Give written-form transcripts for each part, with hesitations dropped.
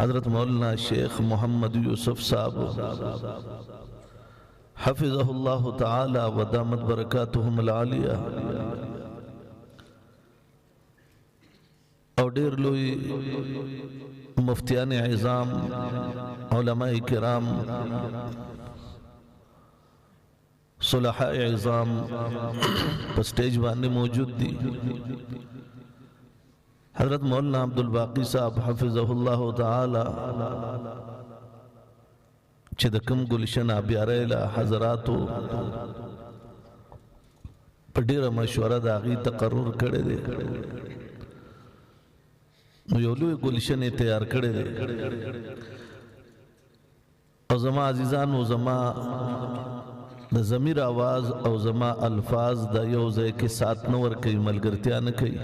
حضرت مولانا شیخ محمد یوسف صاحب حفظه الله تعالی ودامت برکاتهم العالیه او ډیر لوی مفتیان عظام، علماء کرام، صلحاء عظام په سټیج باندې موجود دي. حضرت مولانا عبد الباقی صاحب حفظه الله تعالی چې د کم گلشن ابیاره له حضراتو په ډیره مشوره د هغې تقرر کړی دی، نو یو لوی گلشن یې تیار کړی دی. او زما عزیزانو، زما د ضمیر आवाज او زما الفاظ د یو ځای کې سات نه ورکوي، ملګرتیا نه کوي،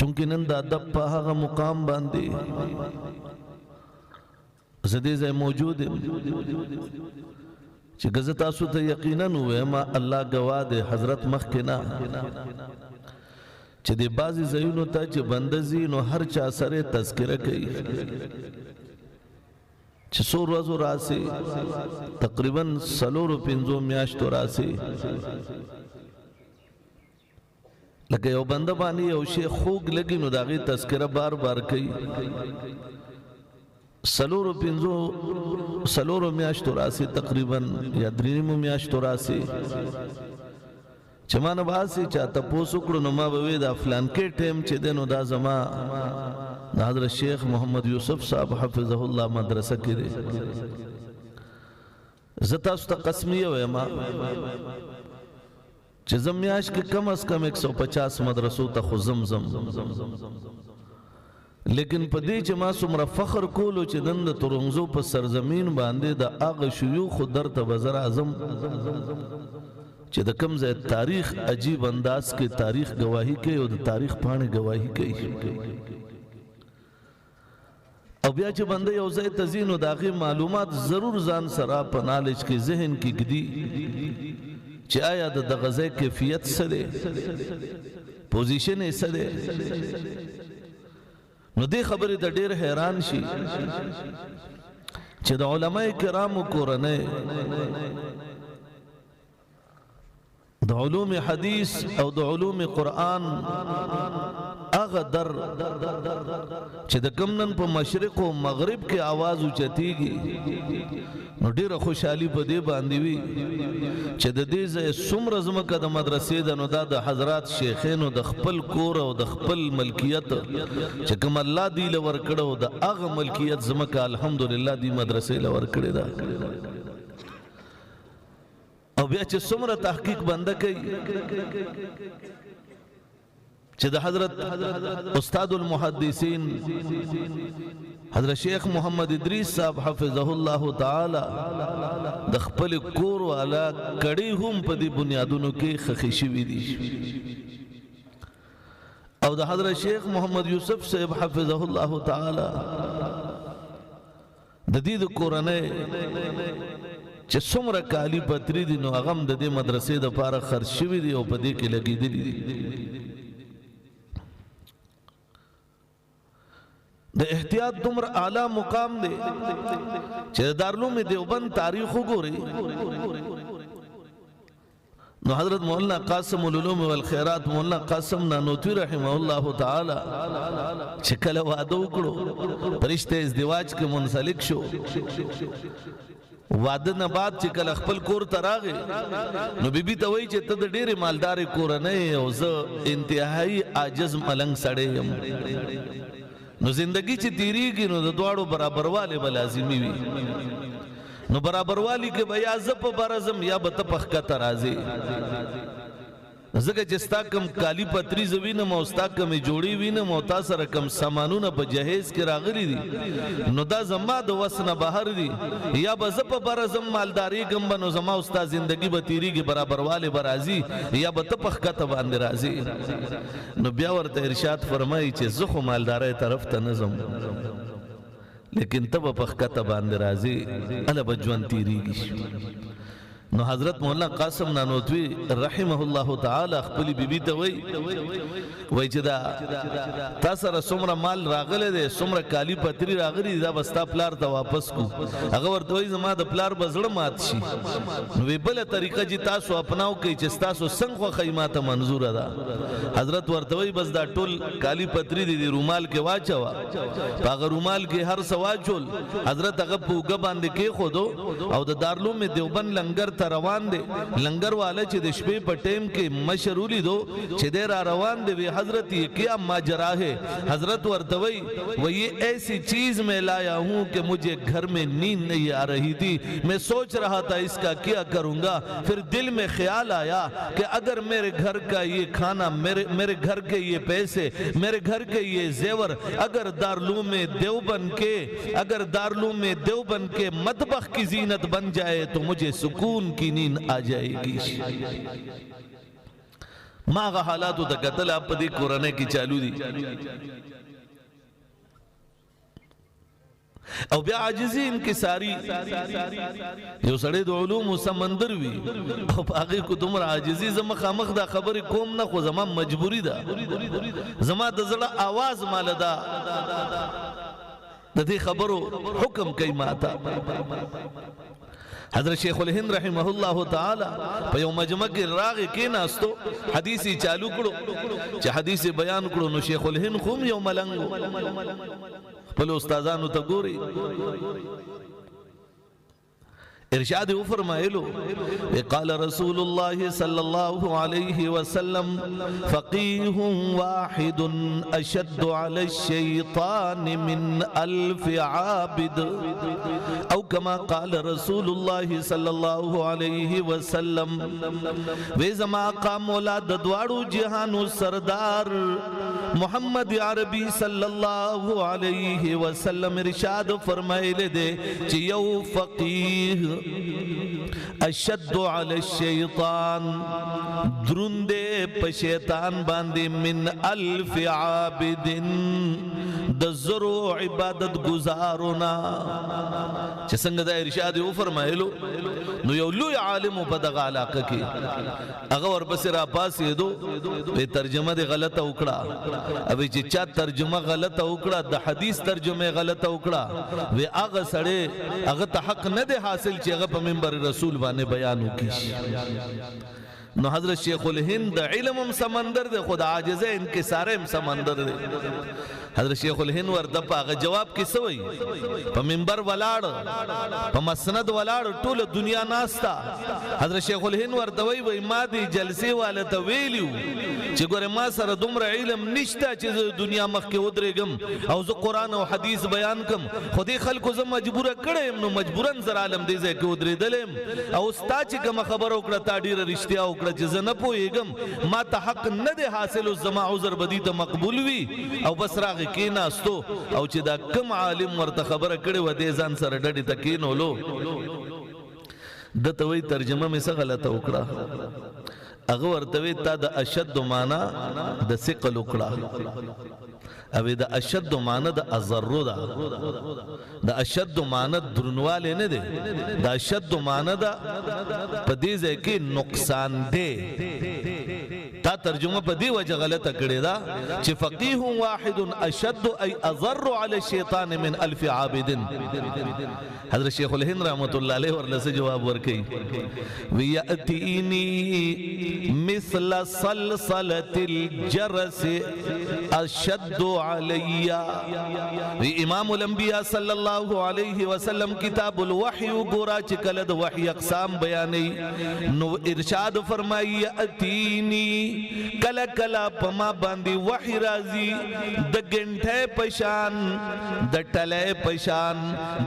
چونکه نن د ادب په هغه مقام باندې زه دې ځای موجود یم چې که زه تاسو ته یقینا ووایم، الله ګواه دی، حضرت مخکې نه چې د بعضې ځایونو ته چې بنده ځي نو هر چا سره تذکره کوي چې څو ورځو راسي، تقریبا څلورو پنځو میاشتو راسي. لکه یو بنده باندې یو شی خوږ لګي نو د هغې تذکره بار بار کوي. څلورو پنځو څلورو میاشتو راسي تقریبا یا درې نیمو میاشتو راسي، چې ما نه به هسې چا تپوس وکړو نو ما به وی دا فلانکې ټایم چې دی نو دا زما د حضرت شیخ محمد یوسف صاحب حفظه الله مدرسه کې دی. زه تاسو ته قسمیه وایم چې زه میاشت کې کم از کم 150 مدرسو ته خو ځم ځم، لیکن په دې چې ما څومره فخر کولو چې نن د ترنګزو په سرزمین باندې د هغه شیوخو در ته به زه راځم چې د کوم ځای تاریخ عجیب انداز کې تاریخ گواهی کوي او د تاریخ پاڼې گواهی کوي. او بیا چې بنده یو ځای ته ځي نو د هغې معلومات ضرور ځان سره په نالج کې ذهن کې ږدي چې آیا د دغه ځای کیفیت څه دی، پوزیشن یې څه دی. نو دې خبرې ته ډېر حیران شي چې د علماء کرامو کورنۍ د علوم حدیث او د علوم قرآن هغه در چې د کم نن په مشرق او مغرب کې आवाज اوچتیږي نو ډیره خوشحالي په دې باندې وي چې د دې ځای څومره ځمکه د مدرسې ده نو دا د حضرات شیخینو د خپل کور او د خپل ملکیت چې کوم الله دی له ورکړو د هغه ملکیت ځمکه الحمدلله دی مدرسې له ورکړې ده. او بیا چې څومره تحقیق بنده کوي چې د حضرت استاد المحدثین حضرت شیخ محمد ادریس صاحب حفظه الله تعالی د خپل کور والا کړي هم په دې بنیادونو کې خخې شوي دي، او د حضرت شیخ محمد یوسف صاحب حفظه الله تعالی د دې د کورنۍ چې څومره کالي پتري دي نو هغه هم د دې مدرسې دپاره خرڅ شوي دي او په دې کې لګېدلي دي. د احتیاط دومره اعلی مقام دی چې د دارالعلوم دیوبند تاریخ وګورئ نو حضرت مولانا قاسم العلوم والخیرات مولانا قاسم نانوتوی رحمه الله تعالی چې کله واده وکړو پرشته ازدواج کې منسلک شو، واده نه بعد چې کله خپل کور ته راغی نو بیبي ته وایي چې ته د ډېرې مالدارې کورنۍ او زه انتهایی عاجز ملنګ سړی یم، نو زندگی چې تیریږي نو د دواړو برابروالی به لازمي وي، نو برابروالی کې به یا زه په بره ځم یا به ته په ښکته راځې، ځکه چې ستا کوم کالي پتري زه وینم او ستا کومې جوړې وینم او تا سره کوم سامانونه په جهیز کې راغلي دي نو دا زما د وس نه بهر دي، یا به زه په بره ځم مالدارېږم به نو زما او ستا زندګي به تېرېږي برابروالی به راځي، یا به ته په ښکته باندې راځې. نو بیا ورته ارشاد فرمایي چې زه خو مالدارۍ طرف ته نه ځم، لیکن ته به په ښکته باندې راځې، هله به ژوند تېرېږي. نو حضرت مولانا قاسم نانوتوی رحمه الله تعالی خپل بیبي ته وای، وای چې دا تا سره څومره مال راغلی دی، څومره کالی پتری راغلی، دا به ستا پلار ته واپس کو. هغه ورته وایي زما د پلار به زړه مات شي. نو وی بله طریقه چې تاسو اپناو کوئ چې ستاسو څنګه خوښه وي ماته منظوره ده. حضرت ورته وایي بس دا ټول کالی پتری دې رومال کې واچوه. په هغه رومال کې هر څه واچول. حضرت هغه په اوږه باندې کېښودو او د دارالعلوم دیوبند لنګر ته روان دی. لنګر والا چې د شپې په ټیم کې مشر ولیدو چې دی را روان دی، وی حضرت یہ کیا ماجرا ہے؟ حضرت ورته وی، وہ یہ ایسی چیز میں لایا ہوں کہ مجھے گھر میں نیند نہیں آ رہی تھی، میں سوچ رہا تھا اس کا کیا کروں گا، پھر دل میں خیال آیا کہ اگر میرے گھر کا یہ کھانا، میرے گھر کے یہ پیسے، میرے گھر کے یہ زیور اگر دارالعلوم دیوبند کے، اگر دارالعلوم دیوبند کے مطبخ کی زینت بن جائے تو مجھے سکون کی نیند آ جائے گی. ما هغه حالاتو ته کتل په دې کورنۍ کې چالو دي. او بیا عاجزی انکساری، یو سړی د علوم سمندر وي او په هغې کو دومره عاجزي، زه مخامخ دا خبرې کوم نه، خو زما مجبوري ده، زما د زړه اواز ماله ده د دې خبرو حکم کوي ماته. حضرت شیخ الهند رحمه الله تعالی په یو مجمع کې راغی کېناستو، حدیث یې چالو کړو. چې حدیث یې بیان کړو نو شیخ الهند خو هم یو ملنګ و، خپل استادانو ته ګوري، ارشاد فرمایلو، قال رسول الله صلی الله علیه وسلم فقيه واحد اشد على الشیطان من 1000 عابد، او کما قال رسول الله صلی الله علیه وسلم. وی زما آقا مولا د دواړو جهانو سردار محمد عربی صلی الله علیه وسلم ارشاد فرمایلی دی چې یو فقیه اشد علی الشیطان، دروند په شیطان باندې، من 1000 عابد، د زرو عبادت گزارونه. چې څنګه دا ارشاد یې وفرمایلو نو یو لوی عالم په دغه علاقه کې هغه ورپسې را پاڅېدو، په ترجمه دې غلطه وکړه. او چې چا ترجمه غلطه وکړه، د حدیث ترجمه غلطه وکړه، وی هغه سړی هغه ته حق نه دی حاصل چې هغه په منبر رسول باندې بیان وکړي. نو حضرت شیخ الهند د علم هم سمندر دی، خو د عاجزۍ انکسارۍ هم سمندر دی. حضرت شیخ الهند ورته په هغه جواب کې څه وایي؟ په منبر ولاړ، په مسند ولاړ، ټوله دنیا ناسته. حضرت شیخ الهند ورته وایي، وایي ما دې جلسې واله ته ویلي وو چې ګوره ما سره دومره علم نشته چې زه دنیا مخکې ودرېږم او زه قرآن او حدیث بیان کم، خو دې خلکو زه مجبوره کړی یم، نو مجبوراً زه رالم دې ځای کې ودرېدلی یم. او ستا چې کومه خبره وکړه تا ډېره رښتیا وکړه چې زه نه پوهېږم، ما ته حق نه دی حاصل، اوس زما عذر به دې ته مقبول وي. او بس راغی کېناستو، او چې دا کم عالم ورته خبره کړې وه دی ځان سره ډډې ته کېنولو. ده ته وایي ترجمه مې څه غلطه وکړه؟ هغه ورته وایي تا د اشد معنا د ثقل وکړه، او د اشد معنا د ازرو ده، د اشد معنا درنوالی نه دی، د اشد معنا ده په دې ځای کې نقصان دی. تا ترجمه په دې وجه غلطه کړې ده چې فقیه واحد اشد ای اضر علی الشیطان من 1000 عابد. حضرت شیخ الهند رحمت الله علیه ورله څه جواب ورکوي؟ ویأتینی مثل صلصلة الجرس اشد علی. وی امام الانبیاء صلی الله علیه وسلم کتاب الوحی وګوره چې کله د وحی اقسام بیانوي نو ارشاد فرمایي یأتینی، کله کله په ما باندې وحی راځي د ګنټۍ په شان، د ټلۍ په شان،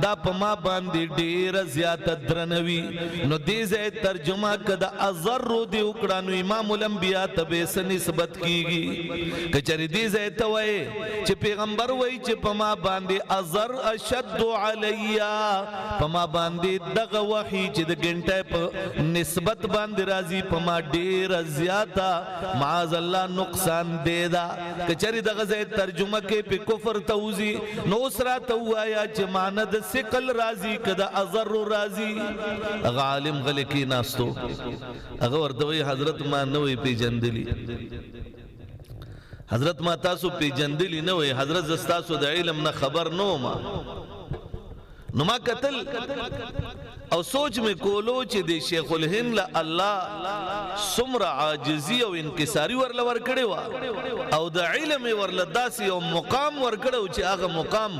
دا په ما باندې ډېره زیاته درنوي. نو دې ځای ترجمه که د ازر دې وکړه نو امام الانبیاء ته به څه نسبت کیږي؟ که چېرې دې ځای ته وایې چې پیغمبر وایي چې په ما باندې ازر اشد علی، په ما باندې دغه وحی چې د ګنټۍ په نسبت باندې راځي په ما ډېره زیاته معاذ الله نقصان دی دا. که چېرې دغه ځای ترجمه کې په کفر ته وځي، نو اوس راته ووایه چې معنی د ثقل راځي که د اضر راځي؟ هغه عالم غلی کېناستو. هغه ورته وایي حضرت ما نه وی پېژندلي، حضرت ما تاسو پېژندلي نه وی، حضرت زه ستاسو د علم نه خبر نه وم. نو ما قتل او سوچ می کولو چې د شیخ الهند له الله څومره عاجزي او انکساري ورله ورکړې وه او د علم یې ورله داسې یو مقام ورکړی چې هغه مقام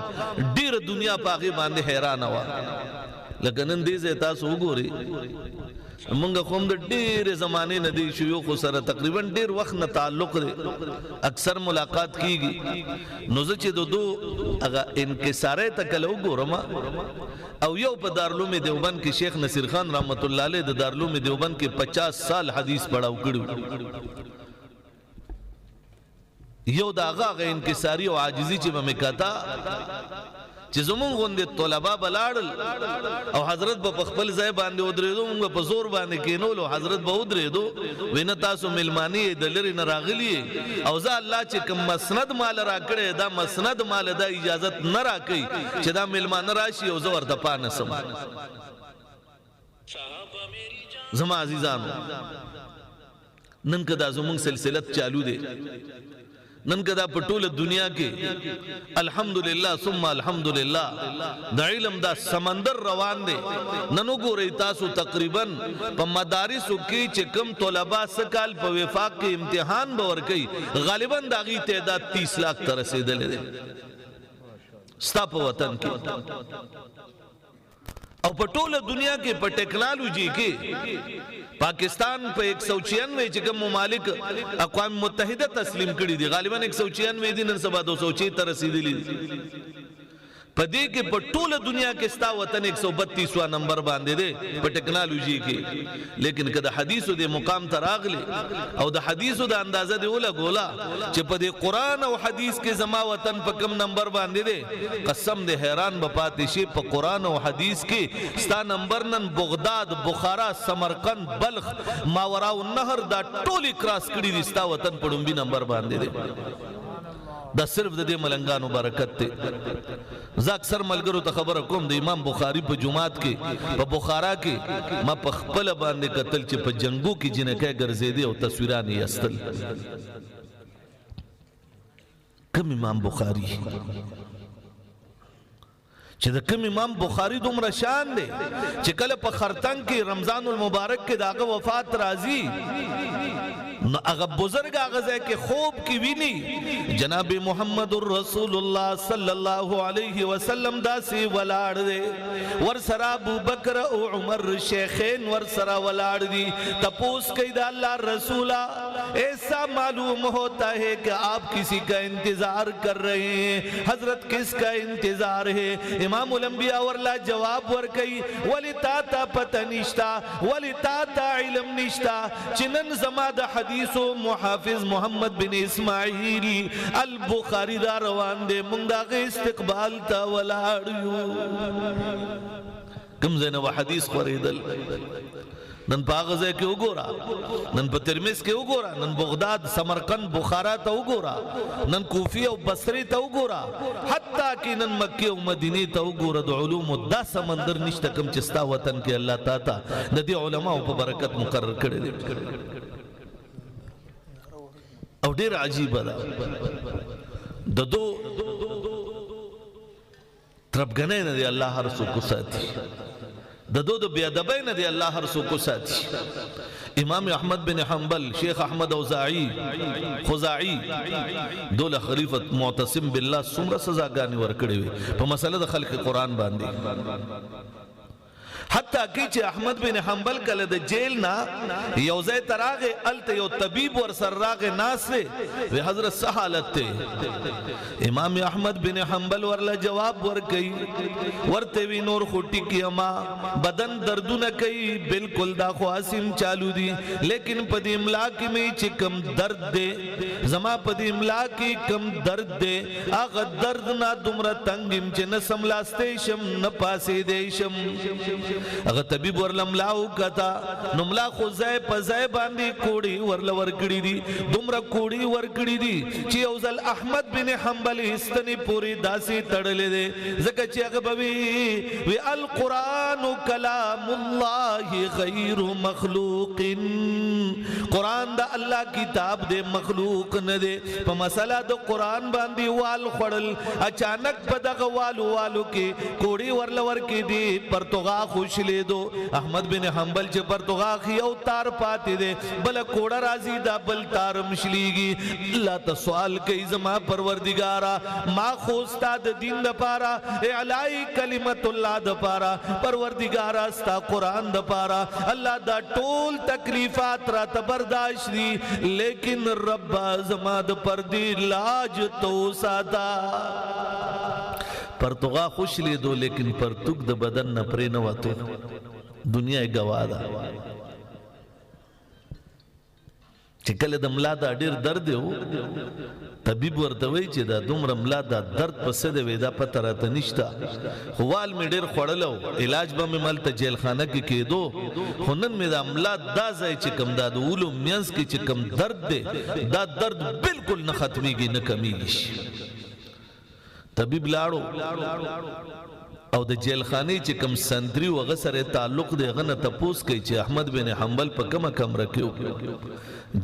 ډېره دنیا په هغې باندې حیرانه وه. لکه نن دې ځای تاسو وګورئ، مونږ خو هم د ډېرې زمانې نه دې شیوخو سره تقریبا ډېر وخت نه تعلق دی، اکثر ملاقات کیږي. نو زه چې د دو هغه انکسارۍ ته کله وګورم، او یو په دارالعلوم دیوبند کې شیخ نصیر خان رحمت الله علیه د دارالعلوم دیوبند کې 50 سال حدیث پړاو کړو، یو د هغه هغه انکساري او عاجزي چې به مې کته چې زمونږ غوندې طلبا به لاړل او حضرت به په خپل ځای باندې ودرېدو، مونږ به په زور باندې کېنولو، حضرت به ودرېدو، وی نه تاسو مېلمانه یې، د لرې نه راغلي او زه الله چې کوم مسند مال راکړی دا مسند مال دا اجازت نه راکوي چې دا مېلمانه راشي او زه ورته پانه سم. زما عزیزانو، نن که دا زمونږ سلسلت چالو دی، نن که دا په ټوله دنیا کې الحمدلله ثم الحمدلله د علم دا سمندر روان دی، نن وګورئ تاسو تقریبا په مدارسو کې چې کوم طلبا سکال په وفاق کې امتحان به ورکوي، غالبا د هغې تعداد 30 لاک ته رسېدلی دی ستا په وطن کې. او په ټوله دنیا کې په ټیکنالوژي کې پاکستان په 196 چې کوم ممالک اقوام متحده تسلیم کړي دي، غالبا 196 دي، نن سبا 206 ته رسېدلي دي. په دې کې په ټوله دنیا کې ستا وطن 132 نمبر باندې دی په ټیکنالوژي کې. لیکن که د حدیثو د مقام ته راغلی او د حدیثو د اندازه دې ولګوله چې په دې قرآن او حدیث کې زما وطن په کم نمبر باندې دی، قسم دې حیران به پاتې شي. په قرآن او حدیث کې ستا نمبر نن بغداد، بخارا، سمرقند، بلخ، ماوراء النهر دا ټولې کراس کړي دي، ستا وطن په ړومبي نمبر باندې دی. دا صرف د دې ملنګانو برکت دی. زه اکثر ملګرو ته خبره کوم، د امام بخاری په جومات کې په بخارا کې ما په خپله باندې کتل چې په جنګو کې جینکۍ ګرځېدې او تصویران یې استل. کوم امام بخاری چې د کوم امام بخاری دومره شان دی چې کله په خرتنګ کې رمضان المبارک کې د هغه وفات راځي، نو هغه بزرګ هغه ځای کې خوب کې ویني جناب محمد رسول الله صلی الله علیه وسلم داسې ولاړ دی، ورسره ابوبکر او عمر شیخین ورسره ولاړ دي. تپوس کوي د الله رسوله، ایسا معلوم ہوتا ہے کہ آپ کسی کا انتظار کر رہے ہیں، حضرت کس کا انتظار ہے؟ امام الانبیاء ورلا جواب ورکئی، ولی تا تا پتہ نشتا، ولی تا تا علم نشتا چې نن زما د حدیثو محافظ محمد بن اسماعیل البخاری دا روان دی، مونږ د هغې استقبال ته ولاړ یو. کوم ځای نه به حدیث خورېدل؟ نن په هغه ځای کې وګوره، نن په ترمذ کې وګوره، نن بغداد، سمرقند، بخارا ته وګوره، نن کوفی او بصری ته وګوره، حتی کې نن مکې او مدینې ته وګوره، د علومو دا سمندر نشته کوم چې ستا وطن کې الله تا ته د دې علماو په برکت مقرر کړی دی. او ډېر عجیبه ده د دو تربګنۍ نه دی الله هر څوک وساتي، د دو د بې ادبۍ نه دی الله هر څوک وساتي. امام احمد بن حنبل، شیخ احمد اوزاعی، خزاعی، دوله خلیفہ معتصم بالله څومره سزاګانې ورکړې وې په مسله د خلق قرآن باندې. حتی کې چې احمد بن حنبل کله د جیل نه یو ځای ته راغی، هلته یو طبیب ورسره راغی، ناست دی، وی حضرت څه حالت دی؟ امام احمد بن حنبل ورله جواب ورکوي، ورته وی نور خو ټیک یما، بدن دردونه کوي، بالکل دا خو اسیم چالو دي، لیکن په دې ملا کې مې چې کم درد دی، زما په دې ملا کې کم درد دی، هغه درد نه دومره تنګ یم چې نه سملاستی شم نه پاسېدی شم. هغه طبیب ورله ملا وکته، نو ملا خو ځای په ځای باندې کوړې ورله ورکړي دي، دومره کوړې ورکړي دي چې یو ځل احمد بن حنبل ستنې پورې داسې تړلې دی، ځکه چې هغه به وي وی القرآن کلام الله غیر مخلوق، قرآن د الله کتاب دی، مخلوق نه دی. په مسله د قرآن باندې وال خوړل، اچانک په دغه والو والو کې کوړې ورله ورکې دي، پرتوغاښ وشلېدو. احمد بن حنبل چې پرتوغاښ یو تار پاتې دی، بله کوړه راځي، دا بل تار هم شلېږي. الله ته سوال کوي، زما پروردګاره ما خو ستا د دین دپاره، اعلای کلمت الله دپاره، پروردګاره ستا قرآن دپاره الله دا ټول تکلیفات راته برداشت دي، لیکن ربا زما د پردې لاج ته وساته. پرتوغاښ وشلېدو، لیکن پرتوګ د بدن نه پرې نه وتو. دنیا یې ګواه ده چې کله د ملا دا ډېر درد و، طبیب ورته وایي چې دا دومره ملا دا درد په څه دی؟ وایي دا پته راته نشته، خو وال مې ډېر خوړلی و، علاج به مې هلته جیلخانه کې کېدو، خو نن مې دا ملا دا ځای چې کوم دا د ولو منځ کې چې کوم درد دی، دا درد بالکل نه ختمیږي، نه کمیږي. طبیب لاړو او د جیلخانې چې کوم سندري و هغه سره تعلق دی، هغه نه تپوس کوي چې احمد بن حنبل په کومه کمره کې و.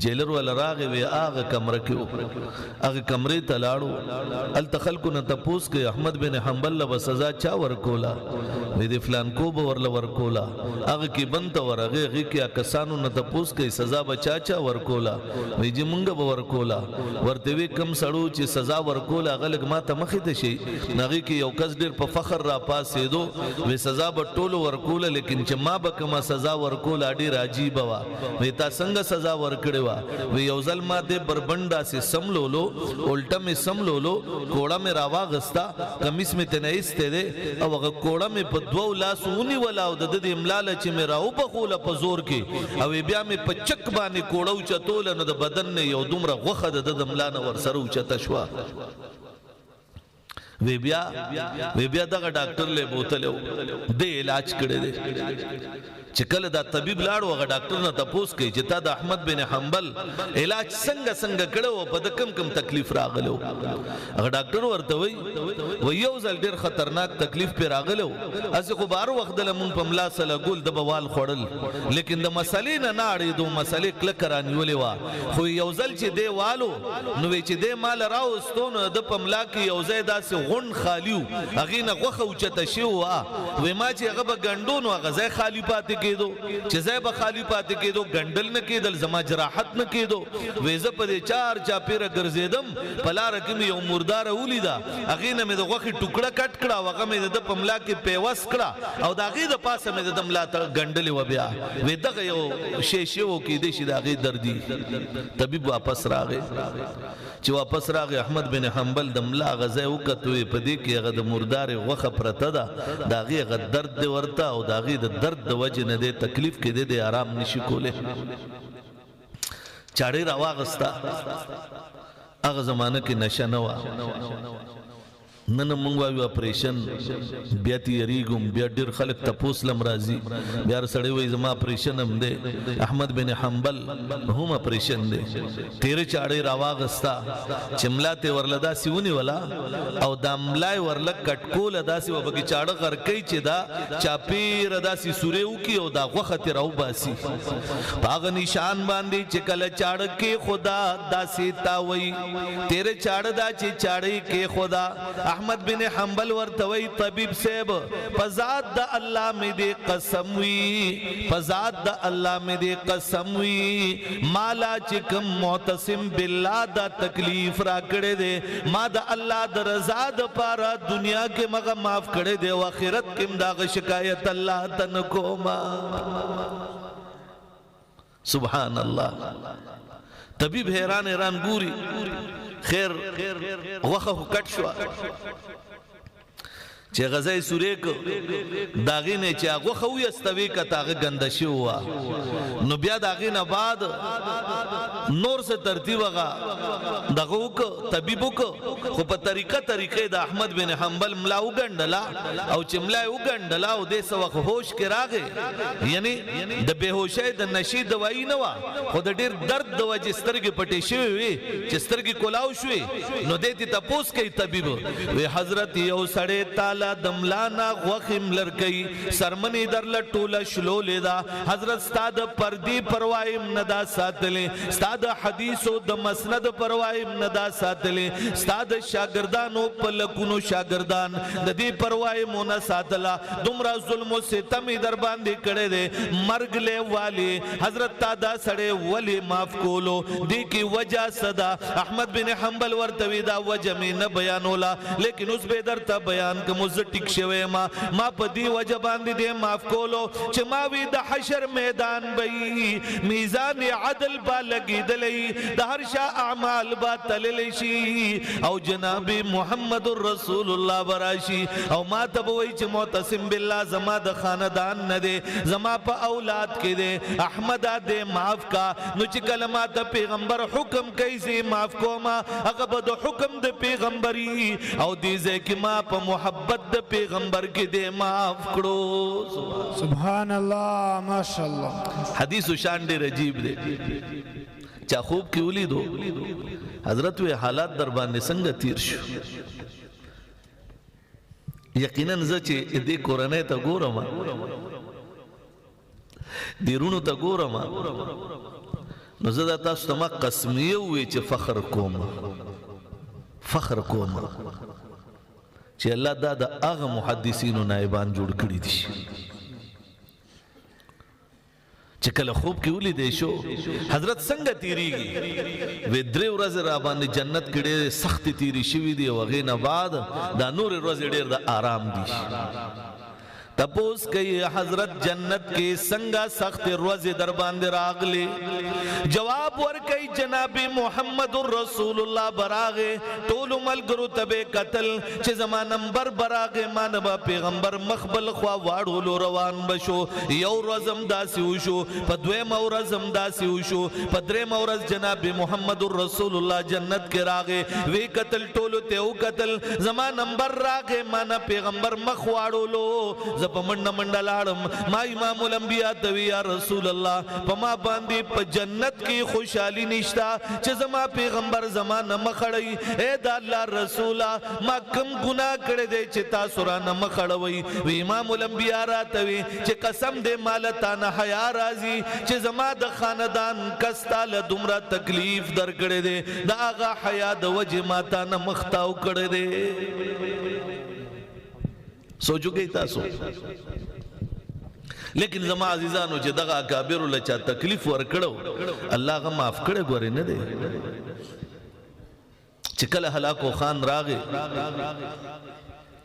جیلر والا راغی، وی هغه کمره کې و. هغه کمرې ته لاړو، هلته خلکو نه تپوس کوي احمد بن حنبل له به سزا چا ورکوله؟ وی د فلانکو به ورله ورکوله. هغه کې بند ته ورغی، هغې کې کسانو نه تپوس کوي سزا به چا چا ورکوله؟ وی جي مونږ به ورکوله. ورته وی کم سړو چې سزا ورکوله هغه لږ ما ته مخې ته شي. هغې کې یو کس ډېر په فخر را پاڅېدو، وی سزا به ټولو ورکوله، لیکن چې ما به کومه سزا ورکوله ډېره عجیبه وه. وی تا څنګه سزا ورکړې وه؟ وی یو ځل ما دې بربنډ داسې سملولو، الټه مې سملولو، کوړه مې راواغسته، کمیس مې ترې نه ایستی دی، او هغه کوړه مې په دوو لاسو ونیوله او د ده د ملا له چې مې راوبخوله په زور کې، او بیا مې په چک باندې کوړه اوچتوله، نو د بدن نه یو دومره غوښه د ده د ملا نه ورسره اوچته شوه. وی بیا دغه ډاکټر له بوتلو دې علاج کړی دی. چې کله دا طبیب لاړو، هغه ډاکټر نه تپوس کوي چې تا د احمد بن حنبل علاج څنګه څنګه کړی او په د کم کم تکلیف راغلی؟ هغه ډاکټر ورته وایي، و یو ځل ډېر خطرناک تکلیف پرې راغلی و. هسې خو به هر وخت دله مونږ په ملا سره ګول ده به وال خوړل، لیکن د مسلې نه نه اړېدو، مسلې کلکه رانیولې وه. خو یو ځل چې دی والو، نو وی چې دی مال راوستو، نو د په ملا کې یو ځای داسې غونډ خالي و، هغې نه غوښه اوچته شوې وه. وی ما چې هغه به ګنډو، نو هغه ځای خالي پاتې کېدو، چې ځای به خالي پاتې کېدو، ګنډل نه کېدل، زما جراحت نه کېدو. وی زه په دې چار چاپېره ګرځېدم، په لاره کې مې یو مرداره ولیده، هغې نه مې د غوښې ټوکړه کټ کړه او هغه مې د ده په ملا کې پیوست کړه او د هغې د پاسه مې د ده ملا ته ګنډلې وه. بیا وی دغه یو شی شی و، کېدای شي د هغې دردي. طبیب واپس راغی. چې واپس راغی، احمد بن حنبل د ملا هغه ځای وکتو، په دې کې هغه د مردارې غوښه پرته ده، د هغې هغه درد دی ورته، او د هغې د درد د وجې نه دی تکلیف کې دی، دی آرام نشي کولی. چاړې راواغسته. هغه زمانه کې نشه نه وه. نن مونږ وایو اپریشن، بیا تی یریږم، بیا ډېر خلک تپوس لم راځي، بیا سړی وایي زما اپریشن هم دی. احمد بن حنبل هم اپریشن دی. تیره چاړې راواغسته، چې ملا ته ورله داسې ونیوله او دا ملا یې ورله کټکوله، داسې به پکې چاړه غرکوي چې دا چاپېره داسې سوری وکړي او دا غوښه ترې راوباسي. په هغه نشان باندې چې کله چاړه کېښوده، داسې تاووي تیره چاړه دا چې چاړه یې کېښوده، احمد بن حنبل ورته وایي طبیب صاحب په ذات د الله مې دې قسم وي، په ذات د الله مې دې قسم وي، مالا چې کوم معتصم بالله دا تکلیف را کړی دی، ما د الله د رضا دپاره دنیا کې مغه معاف کړی دی او آخرت کې هم د هغه شکایت الله ته نه کومه. سبحان الله. طبیب حیران حیران ګوري. خیر، غوښه خو کټ شوه. چې غزای سورې کو داغې نه چې هغه خو یستوي کته هغه ګنده شو وا، نو بیا داغې نه بعد نور څه ترتیب هغه دغه وک، طبیب وک، خو په طریقه طریقې د احمد بن حنبل ملا وګنډلا، او چې ملا وګنډلا او د څه وخت هوش کې راغې، یعنی د بهوشۍ د نشي دوايي نه وا، خو د ډیر درد د وجې سترګې پټې شوې وي. چې سترګې کولاو شوې نو دې ته تپوس کوي طبیب، وی حضرت یو سړی تالا د ملا نه غوښې ملر کوي، سرمنې درله ټوله شلولې ده، حضرت ستا د پردې پروا یې نه دا ساتلې، ستا د حدیثو د مسند پروا یې نه دا ساتلې، ستا د شاګردانو په لکونو شاګردان د دې پروا یې مو نه ساتله، دومره ظلم و ستم یې در باندې کړی دی، مرګ له والي، حضرت تا دا سړی ولې معاف کولو؟ دې کې وجه څه ده؟ احمد بن حنبل ورته وی دا وجه مې نه بیانوله، لیکن اوس به درته بیان کوم، زه ټیک شوی ما ما په دې وجه باندې دې معاف کولو چې ما وی د حشر میدان به میزان عدل با لګېدلی، د هر شا اعمال با تللی شي، او جناب محمد رسول الله به راشي او ما ته به وایي چې معتصم بالله زما د خاندان نه دی، زما په اولاد کې دی، احمده دې معاف کا. نو چې کله ما ته پیغمبر حکم کوي زه معاف کوم، هغه به د حکم د پیغمبري او دې ځای کې ما په محبت د پیغمبر کې دې معاف کړو. سبحان الله، ماشاءالله. حدیث شان ډېر عجیب دی. چا خوب کې ولیدو، حضرت وی حالات در باندې څنګه تیر شو؟ یقینا زه چې دې کورنۍ ته ګورم، دې وروڼو ته ګورم، نو زه دا تاسو ته ما قسمیه ووی چې فخر کوم، فخر کوم چې الله دا د هغه محدثینو نایبان جوړ کړي دي. چې کله خوب کې ولیدې شو حضرت څنګه تیریږي، وی درې ورځې را باندې جنت کې ډېرې سختې تیرې شوې دي، او هغې نه بعد دا نورې ورځې ډېر د آرام دي. تپوس کوي حضرت جنت کې څنګه سخت ورځې در باندې راغلې؟ جواب ورکوي جناب محمد رسول الله براغې، ټولو ملګرو ته به قتل چې زما نمبر براغې، ما نه به پیغمبر مخ بل خوا واړولو روان به شو. یو ورځ هم داسې وشو، په دویمه ورځ هم داسې وشو، په درېیمه ورځ جناب محمد رسول الله جنت کې راغې، وی قتل ټولو ته وکتل، زما نمبر راغې، ما نه پیغمبر مخ واړولو، زه په منډه منډه لاړم. ما امام الانبیاء ته وی یا رسول الله په ما باندې په جنت کې خوشحالي نشته چې زما پیغمبر زما نه مخ اړوي. ای د الله رسوله ما کوم ګناه کړی دی چې تاسو را نه مخ اړوئ؟ وی امام الانبیاء راته وی چې قسم دی ما له تا نه حیا راځي چې زما د خاندان کس تا له دومره تکلیف درکړی دی، د هغه حیا د وجې ما تا نه مخ تاو کړی دی. سوچو گئی تاسو؟ لیکن زما عزیزانو چې دغه اکابرو له چا تکلیف ورکړو الله هغه معاف کړی ګورې نه دی. چې کله هلاکو خان راغی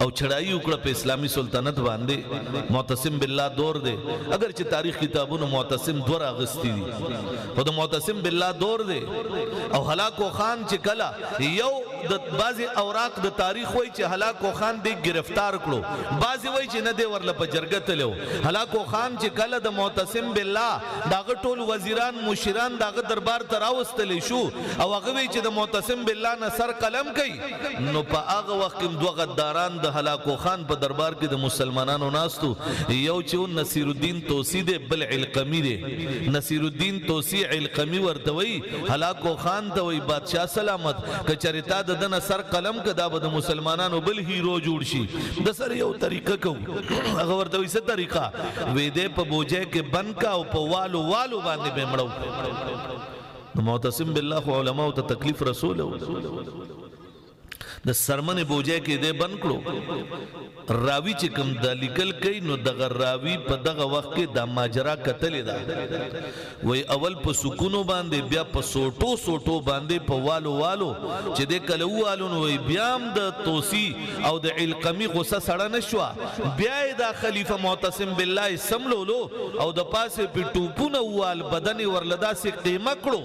او چڑھائی وکړه په اسلامی سلطنت باندې، معتصم بالله دور دی، اگر چې تاریخ کتابونو معتصم دوه راغستي دي، خو د معتصم بالله دور دی. او هلاکو خان چې کله یو د بعضې اوراق د تاریخ وایي چې هلاکو خان دی گرفتار کړو، بعضې وایي چې نه دی ورله په جرګه تللی و. هلاکو خان چې کله د معتصم بالله د هغه ټول وزیران مشیران د هغه دربار ته راوستلی شو او هغه وایي چې د معتصم بالله نه سر قلم کوي، نو په هغه وخت کې دوه غداران د هلاکو خان په دربار کې د مسلمانانو ناستو، یو چې و نصیر الدین توسی دی، بل علقمی دی. نصیر الدین توسی علقمی ورته وایي هلاکو خان ته وایي بادشاه سلامت که چېرې تا د ده نه سر قلم که دا به د مسلمانانو بل هیرو جوړ شي، د سر یو طریقه کوو. هغه ورته وایي څه طریقه؟ وی دی په بوجۍ کې بند کا او په والو والو باندې به مړو. نو معتصم بالله خو علماو ته تکلیف رسولو، د سرمنې بوجۍ کې دی بند کړو. راوی چې کوم دا لیکل کوي نو دغه راوی په دغه وخت کې دا ماجرا کتلې ده، وی اول په سکونو باندې بیا په سوټو سوټو باندې په والو والو چې دې کله ووالو نو وی بیا هم د توسی او د علقمي غصه سړه نه شوه، بیا یې دا خلیفه معتصم بالله یې سملولو او د پاسې پې ټوپونه ووال، بدن یې ورله داسې قیمه کړو،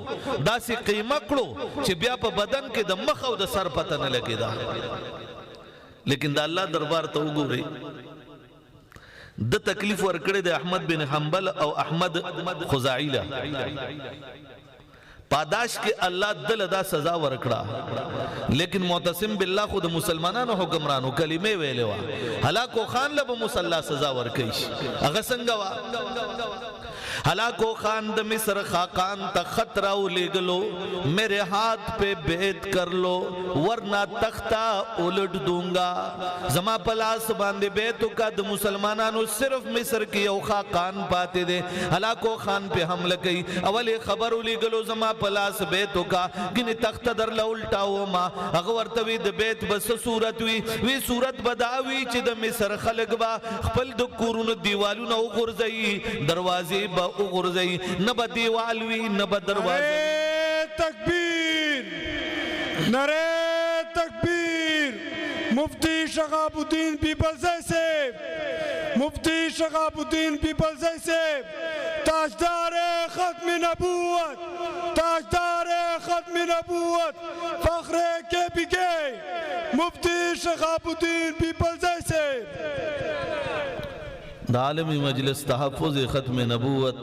داسې قیمه کړو چې بیا په بدن کې د مخ او د سر پته نه لګېده. لیکن د الله دربار ته وګورئ، د تکلیف ورکړی د احمد بن حنبل او احمد خزاعی له پاداش کې الله دل دا سزا ورکړه. لیکن معتصم بالله خو د مسلمانانو حکمرانو کلمې ویلې وه، هلاکو خان له به مصلی سزا ورکوي. هغه څنګه وه؟ هلاکو خان د مصر خاقان ته خط راولېږلو، میرے ہاتھ پہ بیعت کر لو ورنہ تختہ الٹ دوں گا. زما په لاس باندې بیعت وکړه، د مسلمانانو صرف مصر کې یو خاقان پاتې دی. هلاکو خان پہ حمله کوي، اول یې خبر ولیږلو زما په لاس بیعت وکړه، ګینې تخته درله الټاوم. هغه ورته وی د بیعت به څه صورت وي؟ وی صورت به دا وي چې د مصر خلک به خپل د کورونو دیوالونه وغورځوي، دروازې به وغورځوي، نه به دیوال وي نه به دروازه وي. تکبیر، نعرہ تکبیر، مفتی شہاب الدین پیپلزئی صاحب، مفتی شہاب الدین پیپلزئی صاحب، تاجدار ختم نبوت، تاجدار ختم نبوت، فخر کے پی کے، مفتی شہاب الدین پیپلزئی صاحب. د عالمی مجلس تحفظ ختم نبوت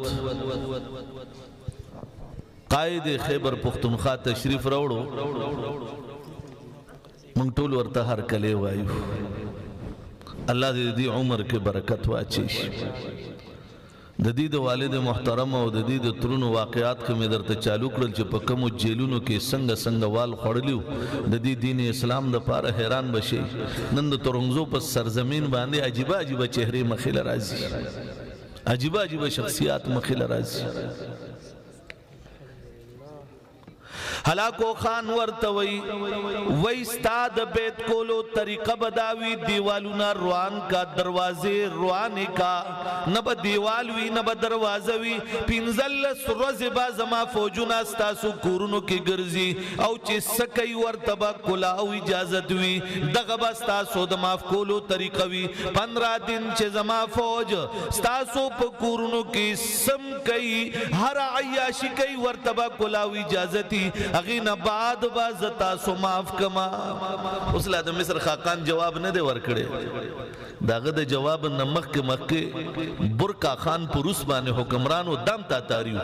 قائد خیبر پختونخوا تشریف راوړو، مونږ ټول ورته هرکلی وایو. الله دې دې عمر کې برکت واچي. د دې د والد محترم او د دې د ترونو واقعات کې مې درته چالو کړل چې په کومو جیلونو کې څنګه څنګه وال خوړلی وو. د دې دین اسلام دپاره حیران به شئ. نن د ترنګزو په سرزمین باندې عجیبه عجیبه چهرې مخې له راځي، عجیبه عجیبه شخصیات مخې له راځي. هلاکو خان ورته وی، وی ستا د بیت کولو طریقه به دا وي، دیوالونه روان کا، دروازې روانې کا، نه به دیوال وي نه به دروازه وي. 15 ورځې به زما فوجونه ستاسو کورونو کې ګرځي او چې څه کوي ورته به کلاو اجازت وي، دغه به ستاسو د معاف کولو طریقه وي. 15 دن چې زما فوج ستاسو په کورونو کې سم کوي، هر عیاشي کوي، ورته به کلاو اجازت وي، هغې نه بعد به زه تاسو معاف کما. اوس لا د مصر خاقان جواب نه دی ورکړی. د هغه د جواب نه مخکې مخکې برکا خان په روس باندې حکمران و، دام تاتاري و،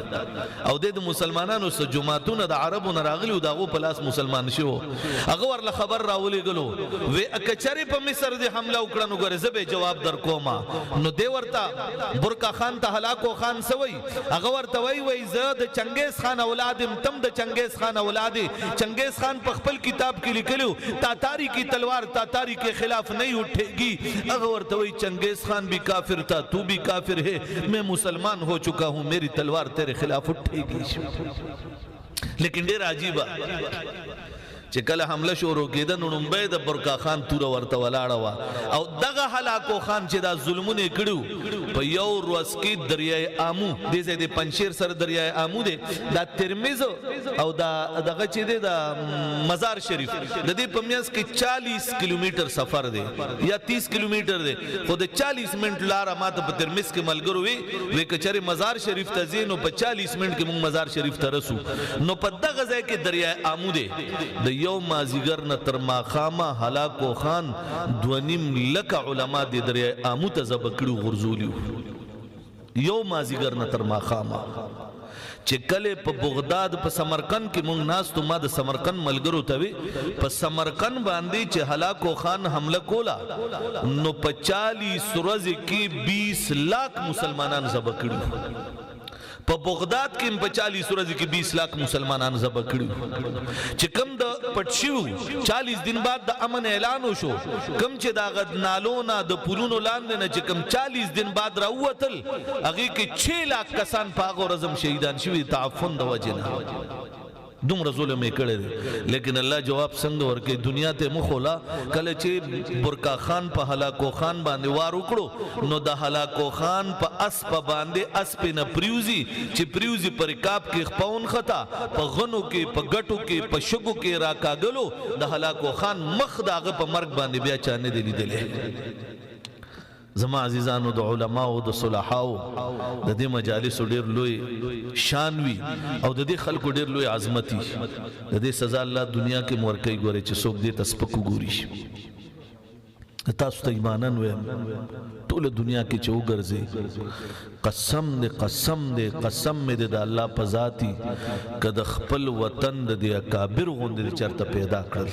او دی د مسلمانانو څه جوماتونه د عربو نه راغلي وو، د هغو په لاس مسلمان شوي وو. هغه ورله خبر راولېږلو، وی که چېرې په مصر دې حمله وکړه نو ګورې زه به جواب در کوم. نو دی ورته برکا خان ته هلاکو خان څه وایي؟ هغه ورته وایي، وایي زه د چنګیز خان اولاد یم، تم د چنګیز خان اولاد یې. چنګیز خان په خپل کتاب کې لیکلي وو، تاتاری کی تلوار تاتاری کے خلاف نہیں اٹھے گی. هغه ورته وایي چنګیز خان بھی کافر تھا، تو بھی کافر ہے، میں مسلمان ہو چکا ہوں، میری تلوار تیرے خلاف اٹھے گی. لیکن ډیر عجیبه چې کله حمله شروع کېده نو لومبی د برکا خان توره ورته ولاړه وه، او دغه هلاکو خان چې دا ظلمونه یې کړي وو، په یو ورځ کې دریای آمو، دې ځای د پنجشیر سره دریای آمو دی، دا ترمذ او دا دغه چې دی دا مزار شریف، د دې په منځ کې 40 کیلومتر سفر دی یا 30 کیلومتر دی، خو د 40 منټ لاره ما ته په ترمذ کې ملګرو وی، وی که چېرې مزار شریف ته ځې نو په 40 منټ کې موږ مزار شریف ته رسو. نو په دغه ځای کې دریای آمو دی، د یو مازیګر نه تر ماښامه هلاکو خان 2.5 لکه علما د دریای آمو ته ذبح کړي غورځولي وو. یو مازیګر نه تر ماښامه. چې کله په بغداد په سمرقند کې مونږ ناست وو، ما د سمرقند ملګرو ته وی، په سمرقند باندې چې هلاکو خان حمله کوله نو په 40 ورځې کې 20 لاک مسلمانان ذبح کړي وو. په بغداد کې هم په 40 ورځې کې 20 لاک مسلمانان ذبح کړي وو. چې کوم د پټ شوي وو، 40 دن بعد د امن اعلان وشو، کوم چې د هغه نالو نه د پولونو لاندې نه چې کوم 40 دن بعد راووتل، هغې کې 6 لاک کسان په هغه ورځ هم شهیدان شوي تعفن د وجې نه. دومره ظلم یې کړی دی. لیکن الله جواب څنګه ورکوي؟ دنیا ته مخ ولا کله چې برکا خان په هلاکو خان باندې وار وکړو نو د هلاکو خان په اسپ باندې اسپ نه پریوزي، چې پریوزي په رکاب کې خپه ونښته، په غنو کې، په ګټو کې، په شګو کې راکاږلو. د هلاکو خان مخ د هغه په مرګ باندې بیا چا نه دی لیدلی. زما عزیزانو، د علماو د صلحاو د دې مجالسو ډېر لوی شان وي او د دې خلکو ډېر لوی عظمت وي. د دې سزا الله دنیا کې هم ورکوي. ګورئ چې څوک دې ته سپک وګوري. تاسو ته ایمانن ویم، ټوله دنیا کې چې وګرځي، قسم دې، قسم دې، قسم مې دې د الله په ذاتي، که د خپل وطن د دې اکابر غوندې دې چېرته پیدا کړل.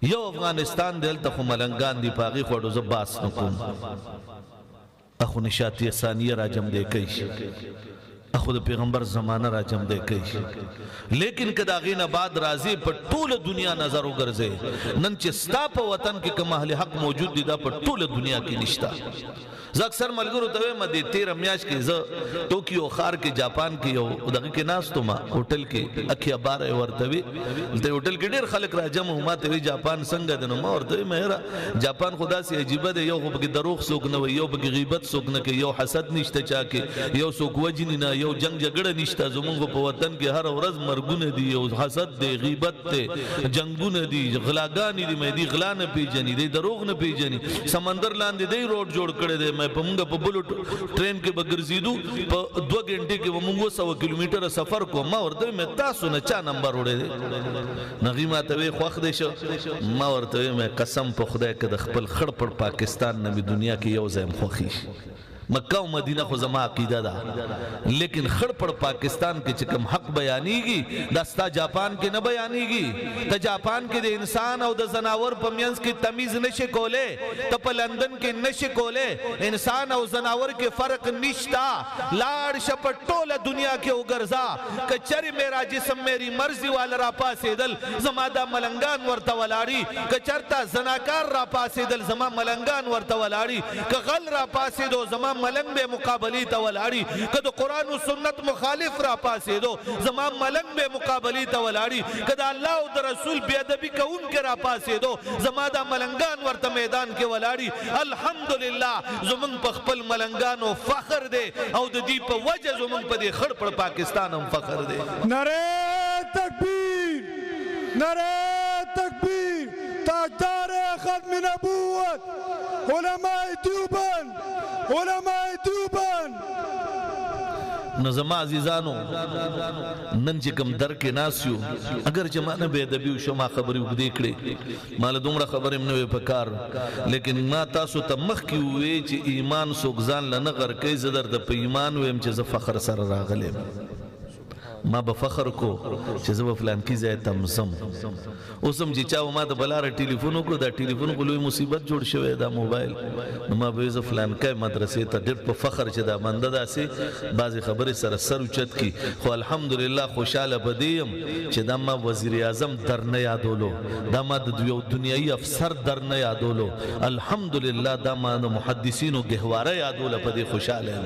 یو افغانستان دی، هلته خو ملنګان دي، په هغې خو اډو زه باس نه کوم. اخو نشاطیه ثانیه راجم دی کوي، اخو د پیغمبر زمانه راجم دی کوي، لیکن که د هغې نه بعد راځي، په ټوله دنیا نظر وګرځي، نن چې ستا په وطن کې کوم اهل حق موجود دي، دا په ټوله دنیا کې نشته. زه اکثر ملګرو ته وایم، دې تېره میاشت کې زه ټوکیو ښار کې، جاپان کې، یو دغه کې ناست وم، هوټل کې، اکیا بار یې ورته وي. دلته هوټل کې ډېر خلک راجمع وو. ما ته وی جاپان څنګه دی؟ نو ما ورته وی مې یاره جاپان خو داسې عجیبه دی، یو خو پکې دروغ څوک نه وایي، یو پکې غیبت څوک نه کوي، یو حسد نشته چا کې، یو څوک وژني نه، یو جنگ جګړه نشته. زمونږ په وطن کې هره ورځ مرګونه دي، یو حسد دی، غیبت دی، جنگونه دي، غلاګانې دي. مې دي غلا نه پیژني، دی دروغ نه پیژني. سمندر لاندې دی روډ جوړ کړی دی. مې په مونږ په بلو ټرین کې به ګرځېدو، په 2 غنټې کې به مونږ 200 کیلومتره سفر کوو. ما ورته وی مې تاسو نه چا نمبر وړی دی؟ نو هغې ما ته وی خوښ دی شو. ما ورته وی مې قسم په خدای که د خپل خړ پړ پاکستان نه مې دنیا کې یو ځای هم خوښي، مکه او مدینه خو زما عقیده ده، لیکن خړ پړ پاکستان کې چې کوم حق بیانېږي، دا ستا جاپان کې نه بیانېږي. ته جاپان کې د انسان او د زناور په منځ کې تمیز نشې کولی، ته په لندن کې نشې کولی. انسان او زناور کې فرق نشتا. لاړ شه په ټوله دنیا کې وګرځه، که چېرې میرا جسم میری مرضي والا راپاڅېدل، زما دا ملنګان ورته ولاړي. که چېرته زناکار راپاڅېدل، زما ملنګان ورته ولاړي. که غل راپاڅېدو، زما ملنګ به مقابلی ته ولاړي. که د قرآن و سنت مخالف را پاسېدو، زما ملنګ به مقابلی ته ولاړي. که د الله او د رسول بې ادبي کوونکی را پاسېدو، زما دا ملنګان ورته میدان کې ولاړي. الحمدلله زمونږ په خپل ملنګانو فخر دی، او د دې په وجه زمونږ په دې خړ پړ پاکستان هم فخر دی. نعرہ تکبیر، نعرہ تکبیر، تاجدار ختم نبوت، علماء دیوبند، علماء دیوبند. نو زما عزیزانو، نن چې کوم در کې ناست یو، اگر چې ما نه بې ادبي وشو، ما خبرې اوږدې کړې، ما له دومره خبرې هم نه وې په کار، لیکن ما تاسو ته مخکې وویې چې ایمان څوک ځان له نه غرقوي. زه درته په ایمان ویم چې زه فخر سره راغلی یم. ما به فخر کو چې زه به فلانکي ځای ته هم ځم. اوس هم چې چا به ما ته په لاره ټلیفون وکړو، دا ټلیفون خو لوی مصیبت جوړ شوی دا موبایل، نو ما به ویل زه فلانکی مدرسې ته، ډېر په فخر چې دا بنده داسې بعضې خبرې سره سر اوچت کړي. خو الحمدلله خوشحاله په دې یم چې دا ما وزیر اعظم در نه یادولو، دا ما د یو دنیایي افسر در نه یادولو، الحمدلله دا ما د محدثینو ګهواره یادوله. په دې خوشحاله یم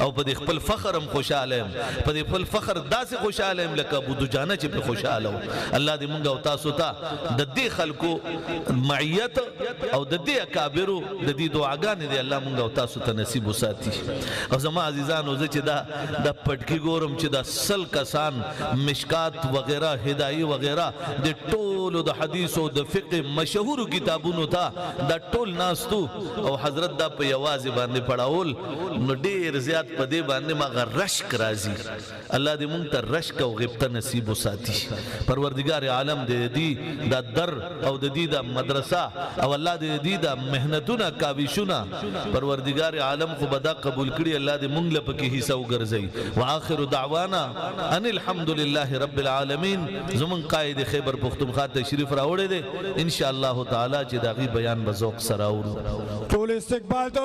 او په دې خپل فخر هم خوشحاله یم. په دې خپل فخر داسې خوشحاله یم لکه ابو دجانه چې په خوشحاله و. الله دې مونږ او تاسو ته د دې خلکو معیت او د دې اکابرو د دې دعاګانې دې الله مونږ او تاسو ته نصیب وساتي. او زما عزیزانو، زه چې دا د پټکي ګورم چې دا 100 کسان مشکات وغیرہ، هدایي وغیرہ، د ټولو د حدیث او د فقه مشهورو کتابونو ته دا ټول ناستو، او حضرت دا په یوازې باندې پړاول، نو ډېر زیات په دې باندې ما رشک راځي. الله دې مونږ ته رشک او غبطه نصیب وساتي. پروردګار عالم دې دې دا در او د دې دا مدرسه او الله دې دې دا مهنتونه کاوشونه پروردګار عالم خو به دا قبول کړي. الله دې مونږ له پکې حصہ وګرځي. واخر دعوانا ان الحمد لله رب العالمین. زمون قائد خیبر پښتونخوا تشریف راوړی دی، ان شاء الله تعالی چې د هغې بیان به ذوق سره اورو. ټول استقبال ته.